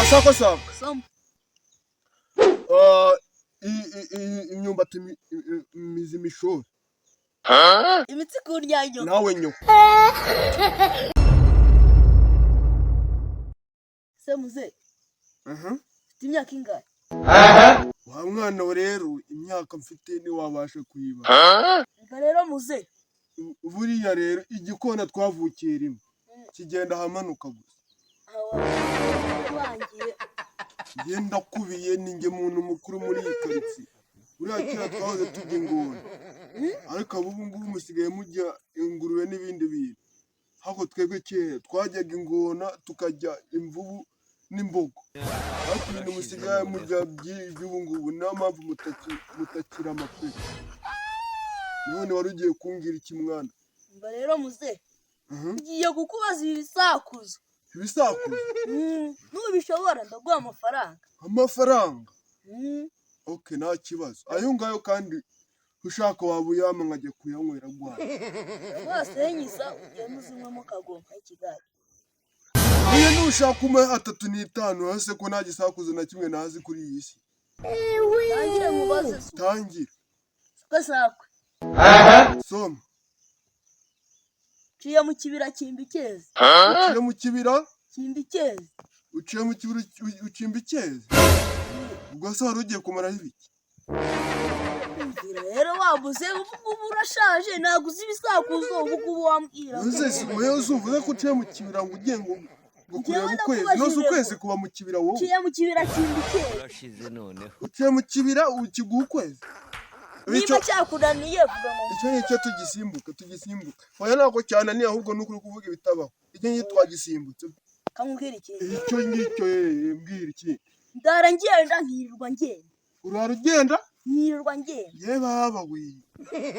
Sako sako. Soma. Ah, imyumbati imizi imishori. Imitsi ku ndyanyo. Nawe nyoko. Se muze, ufite imyaka ingahe? Wa mwana we rero, imyaka mfite ntiwabasha kuyiba. Umva rero muze. Buriya rero igikona twavukiye rimwe kigenda ahamanuka gusa. Aho wangiye. Njye ndakubiye, ni njye muntu mukuru muri iyi karitsiye. Buriya kera twahoze turya ingona, ariko ubu ngubu musigaye murya ingurube n'ibindi bintu. Ariko twebwe kera twajyaga ingona, tukajya imvubu n'imbogo, ariko ibintu musigaye murya by'ubu ngubu, niyo mpamvu mutakira pe. None wari ugiye kumbwira iki, mwana? Umva rero muze. Ngiye kukubaza ibisakuzo. Ibisakuzo? Nubishobora ndaguha amafaranga. Amafaranga? Mm. Okay, nta kibazo, ayo ngayo kandi ushaka waba uyampa nkajya kuyanywera gwaye. Rwose nyiza ugenda uzinywemo kagoma y'ikigage. Niyo nushaka umpe 3.5, hose ko nta gisakuzo na kimwe nazi kuri iyi si. Tangire mubaze se. Tangira. Siko sakwe. Soma. Nciye mu kibira kimba icyezi. Uciye mu kibira? Kimba icyezi. Uciye mu kibira ucimba icyezi? Ubwo se wari ugiye kumaraho ibiki? Mbwira rero wabuze, ubu ngubu urashaje, ntabwo uzi ibisakuzo, ubu ngubu wambwira. Uze si wowe uzuvuze ko uciye mu kibira ngo ugiye ngo kureba Njyewe ukwezi? ndakubajije Nose ukwezi ngo- kuba mu kibira wowe? Nciye mu kibira kimba icyezi. Urashize noneho. Uciye mu kibira ukiguha ukwezi? Icyo Niba cyakunaniye vuga ngo icyo ngicyo tugisimbuka, tugisimbuka. Oya, ntabwo cyananiye, ahubwo ni ukuri kuvuga ibitabaho. Icyo ngicyo twagisimbutse. Kamubwira ikindi. Icyo ngicyo, mbwira iki. Ndara ngenda nkirirwa ngenda. Urara ugenda? Nkirirwa ngenda. Ye baba we,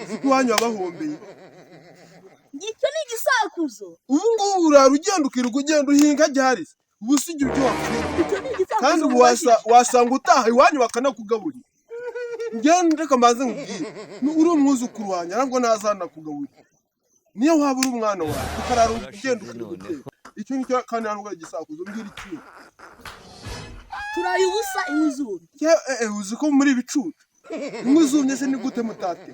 uzi ko iwanyu wabahombeye? Ngicyo ni igisakuzo. Ubu ngubu urara ugenda, ukirirwa ugenda, uhinga ryari se? Ubu si ibyo wapfuye? Icyo ni igisakuzo. Kandi ubu mubajije. Wasanga utaha iwanyu bakanakugaburira. Ngende, reka mbanze nkubwire. Uri umwuzukuru wanjye, ntabwo ntazanakugaburira niyo waba uri umwana wawe, ukarara ugenda, ukirirwa ugenda. Icyo ngicyo kandi ntabwo ari igisakuzo. Mbwira ikintu. Turaye ubusa inkwi zumye. Ye, uzi ko muri ibicucu? Inkwi zumye se ni gute mutate?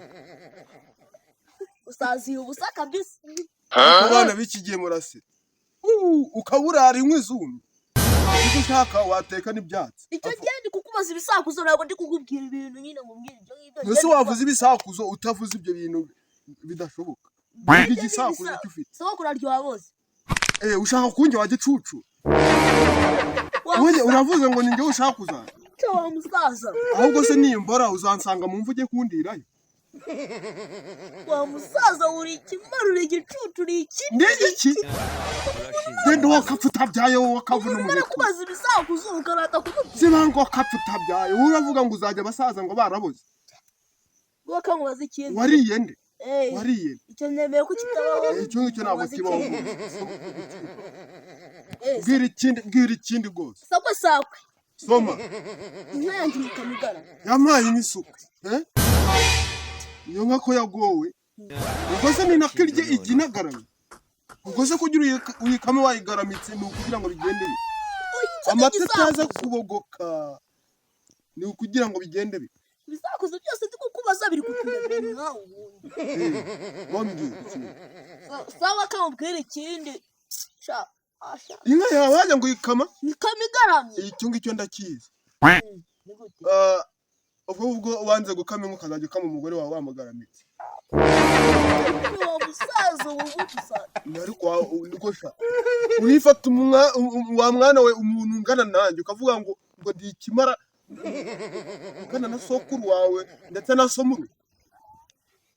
Usaziye ubusa kabisa. Ariko abana b'iki gihe murase. Ukaburara inkwi zumye, icyo ushaka wateka n'ibyatsi. Icyo gihe ndi kukubaza ibisakuzo, ntabwo ndi kukubwira ibintu nyine ngo umbwire ibyo ngibyo. Ese wavuze ibisakuzo utavuze ibyo bintu bidashoboka? Vuga igisakuzo icyo ufite. Sogokuru aryoha bose. Eh, ushaka kunjya wa gicucu wowe? Uravuze ngo ni njyewe ushaka kuzaza? Cyo wa musaza. Ahubwo se nimbora uzansanga mu mva ujye kundirayo? Wa musaza, uri ikimara, uri igicucu, uri iki? Ndi iki? Genda wakapfa utabyaye wowe, wakavuna Umuntu umuheto. arakubaza ibisakuzo ukarata kumubwira. Ziba ngo wakapfa utabyaye wowe, uravuga ngo uzajya abasaza ngo baraboze. Ngo kamubaza ikindi. Wariye nde? Eh, Wariye nde? icyo nemeye ko kitabaho. Icyo ngicyo ntabwo Mubaze kibaho ikindi. rwose. Eh, Bwira ikindi, bwira ikindi rwose. Sakwe sakwe. Soma. Inka yanjye ikamugara. Yampaye n'isuku, eh? Iyo nka ko yagowe, ubwo se ni nako irye iginagaramye? Ubwo se kugira uyikame wayigaramitse ni ukugira ngo bigende bite? Amata ataza kubogoka, ni ukugira ngo bigende bite? Ibisakuzo byose ndi kukubaza biri kukunanira nkawe ubundi. Eh, wambwira ikindi. Sawa, kamubwira ikindi. Sha asha. Inka yawe wajya ngo uyikama? Ikama igaramye. Icyo ngicyo ndakizi. Ni gute? Ah, ubwo ubwo wanze gukama inka, ukazajya ukama umugore wawe wamugaramitse. Wa musaza, ubu gusa. Ariko niko sha urifata wa mwana we, umuntu ungana nanjye ukavuga ngo ndi ikimara ungana na sokuru wawe ndetse na somuru.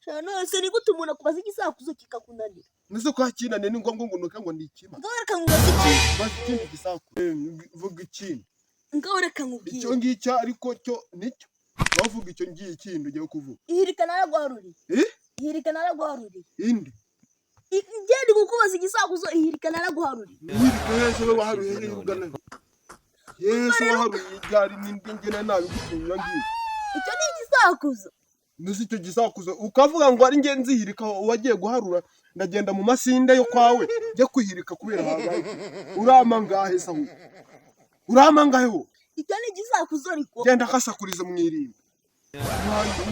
Sha, none se ni gute umuntu akubaza igisakuzo kikakunanira? Nese ko hakinaniye, ni ngombwa ngo nuke ngo ndi ikimara? Ngaho reka nkubaze ikindi. Baza ikindi gisakuzo. Vuga ikindi. Ngaho reka nkubwire. Icyo ngicyo ariko cyo nicyo wavuga, icyo ngiye ikindi ugiye kuvuga. Ihirika naraguharuriye. Eh? Ihirika naraguharuriye. Indi? Njye ndi kukubaza igisakuzo, ihirika naraguharuriye. Nyirika heza we, waharuye hehe? Ugana he? Yesu, waharuye iryari? N'indi ngena nabigutumye ngiye. Icyo ni igisakuzo. Nzi icyo gisakuzo, ukavuga ngo ari nge nzihirika wagiye guharura, ndagenda mu masinde yo kwawe njye kwihirika kubera habaye iki? Urama ngahe se ahubwo? Urampa angahe wowe? Icyo ni igisakuzo ariko. Genda akasakuriza mu irimbi.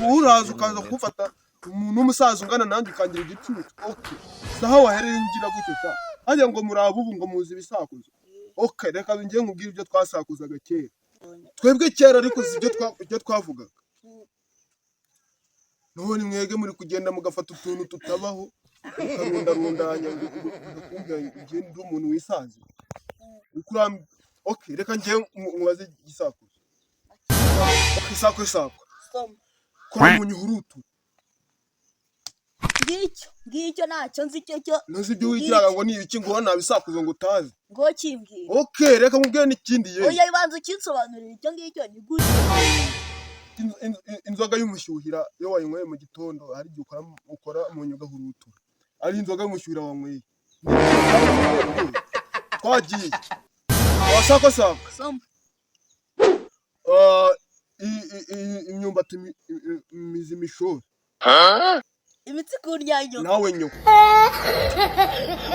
Wowe uraza ukaza kumfata umuntu w'umusaza ungana nanjye ukangira igicucu. Okay, saha wahereye ngira gutyo sha. Hajya ngo muri abubu ngo muzi ibisakuzo. Okay, reka ngiye nkubwire ibyo twasakuzaga kera. Twebwe kera ariko si ibyo ibyo twavugaga. None mwebwe muri kugenda mugafata utuntu tutabaho, mukarundarundanya ngo kumbwira ngo njye ndi umuntu wisanze. Okay, reka ngiye mubaze igisakuzo. Okay, sako sako. Soma. Kora mu nyuhurutu. Ngicyo ngicyo ntacyo nzi icyo cyo. Ntuzi ibyo wigiraga ngo ni ibiki, ngo nta bisakuzo ngo utazi. Ngo kimbwira. Okay, reka nkubwire n'ikindi ye. Oya, ibanza ukinsobanurira icyo ngicyo ni gute. Inzoga y'umushyuhira iyo wayinyweye mu gitondo hari igihe ukora mu nyugahurutu. Ari inzoga y'umushyuhira wanyweye. Twagiye. Wasako sako. Soma. Ah, imyumbati imizi mishori. Imitsi ku ndyanyo. Nawe nyoko.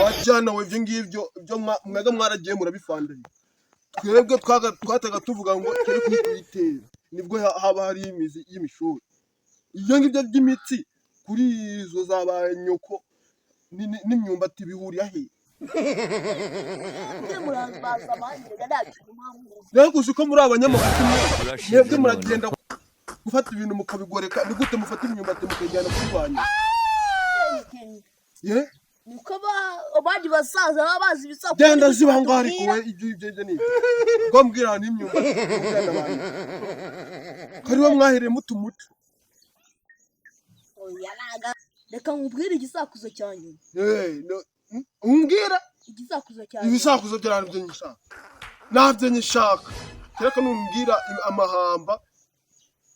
Wajyana we, ibyo ngibyo ibyo mwebwe mwaragiye murabifandanya. Twebwe twataga tuvuga ngo turi kuyitera nibwo haba hari imizi y'imishori. Ibyo ngibyo by'imitsi kuri izo za ba nyoko n'imyumbati bihurira he? Mwe murabaza abandi rega, nta kintu muba muzi. Rero gusa uko muri abanyamakuru Urashize mwebwe none. Muragenda gufata ibintu mukabigoreka. Ni gute mufata imyumbati mukayijyana kuri ba nyoko? Ye. Niko abandi basaza baba bazi ibisakuzo. Genda ziba aho ngaho ariko we, ibyo ni ibyo ngo mbwira ahantu y'imyumbati mujyana ba nyoko kariwe mwahereye muta umuco. Oya, reka nkubwire igisakuzo cya nyuma. Eh, no, umbwira. Igisakuzo cya nyuma. Ibisakuzo byo ntabyo nyishaka, ntabyo nyishaka. Kereka numbwira amahamba,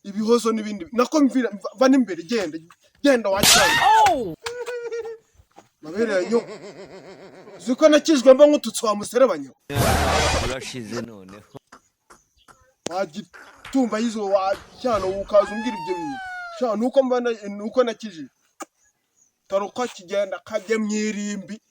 ibihozo n'ibindi nako mvira va n'imbere. Genda genda wacyana mabere ya nyoko. Uzi ko nakijwe mba nk'ututsi wa muserebanya. Urashize noneho. Wagitumba yizo wacyana, ukaza umbwira ibyo bintu sha. Nuko mba nuko nakijije taruka kigenda kajya mu irimbi.